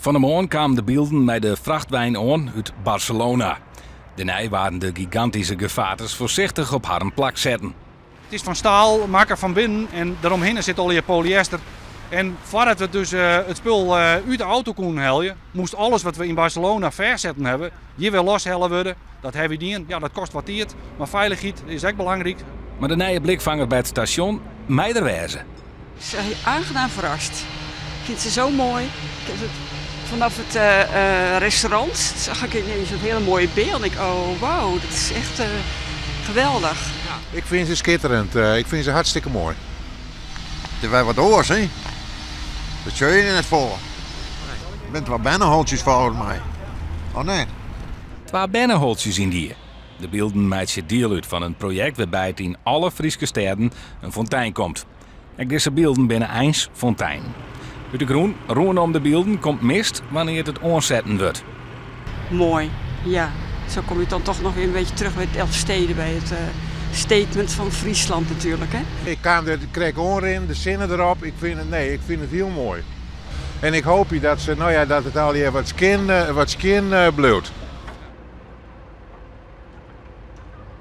Fan 'e moarn kamen de bylden mei de frachtwein oan út Barcelona. Dêrnei waarden de gigantyske gefaartes foarsichtich op harren plak setten. It is fan staal makke fan binnen en deromhinne sit allegear polyester. En foardat we dus it spul út de auto koenen helje, moast alles wat we yn Barcelona fêstsetten hawwe, hjir wer loshelle wurde. Dat hawwe wy dien. Ja, dat kostet wat tiid, mar feilichheid is ek belangryk. Mar de nije blikfanger by it stasjon mei der wêze. Ik ben aangenaam verrast. Ik vind ze zo mooi. Ik heb het vanaf het restaurant zag ik ineens een hele mooie beeld. Ik, oh wow, dat is echt geweldig. Ik fyn se skitterend. Ik fyn se hartstikke moai. It is wer wat oars, hè? Dat sjoch je net folle. It binne twa berneholtsjes folgens my. Of net? Twa berneholtsjes yndie. De bylden meitsje diel út fan in projekt wêrby't yn alle Fryske stêden in fontein komt. Ek dizze bylden binne eins fonteinen. Ut de grûn rûnom de bylden komt mist wannear't it oansetten wurdt. Mooi, ja. Zo kom je dan toch nog weer een beetje terug bij het Elfsteden, bij het statement van Friesland natuurlijk. Hè? Ik kaam der krekt oanrinnen, de sinne derop. Ik fyn it, nee, ik fyn it hiel moai. En ik hoopje dat, se, no ja, dat it allegear wat skjin, wat skjin bliuwt.